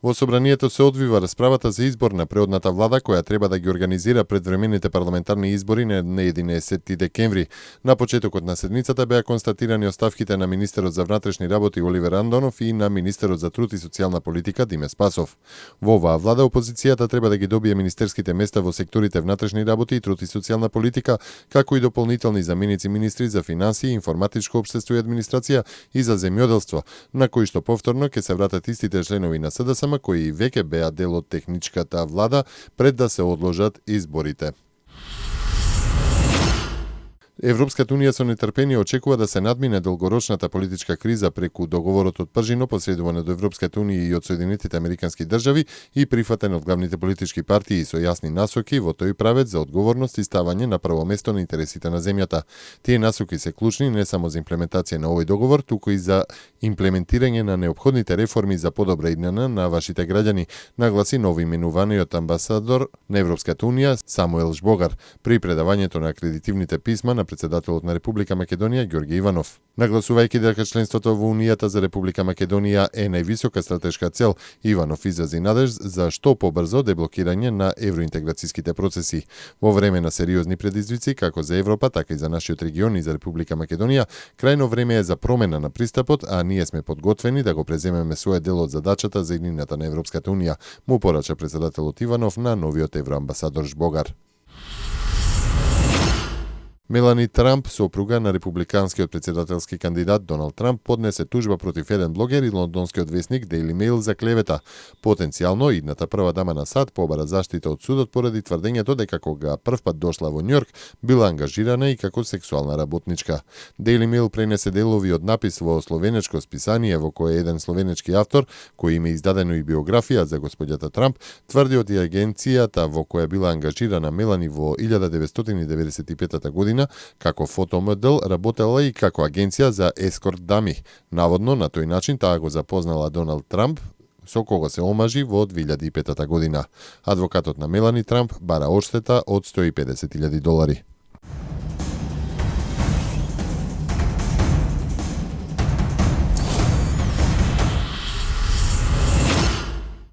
Во собранието се одвива расправата за избор на преодната влада која треба да ги организира предвремените парламентарни избори на 11 декември. На почетокот на седмицата беа констатирани оставките на министерот за внатрешни работи Оливер Андонов и на министерот за труд и социјална политика Диме Спасов. Во оваа влада опозицијата треба да ги добие министерските места во секторите внатрешни работи и труд и социјална политика, како и дополнителни заменици министри за финансии, информатичко општество и администрација и за земјоделство, на кои што повторно ќе се вратат истите членови на СДСМ кои веќе беа дел од техничката влада пред да се одложат изборите. Европската унија со нетрпение очекува да се надмине долгорочната политичка криза преку договорот од Пржино посредуван од Европската унија и од Соединетите Американски држави и прифатен од главните политички партии со јасни насоки во тој правец за одговорност и ставање на прво место на интересите на земјата. Тие насоки се клучни не само за имплементација на овој договор, туку и за имплементирање на неопходните реформи за подобра иднина на вашите граѓани, нагласи новоименуваниот амбасадор на Европската унија Самуел Жбогар при предавањето на акредитивните писма на председателот на Република Македонија Ѓорѓе Иванов. Нагласувајќи дека членството во Унијата за Република Македонија е највисока стратешка цел, Иванов изрази надеж за што побрзо деблокирање на евроинтеграцијските процеси. Во време на сериозни предизвици како за Европа, така и за нашиот регион и за Република Македонија, крајно време е за промена на пристапот, а ние сме подготвени да го преземеме свој дел од задачата за иднината на Европската унија, му порача председателот Иванов на новиот евроамбасадор Жбогар. Мелани Трамп, сопруга на републиканскиот председателски кандидат Доналд Трамп, поднесе тужба против еден блогер и лондонскиот весник Daily Mail за клевета. Потенцијално, идната прва дама на САД побара заштита од судот поради тврдењето дека кога првпат дошла во Њујорк, била ангажирана и како сексуална работничка. Daily Mail пренесе делови од напис во словенечко списание во кое еден словенечки автор, кој им е издадено и биографија за господјата Трамп, тврди од агенцијата во која била ангажирана Мелани во 1995 година како фотомодел, работела и како агенција за ескорт дами. Наводно, на тој начин таа го запознала Доналд Трамп, со кого се омажи во 2005 година. Адвокатот на Мелани Трамп бара одштета од $150,000.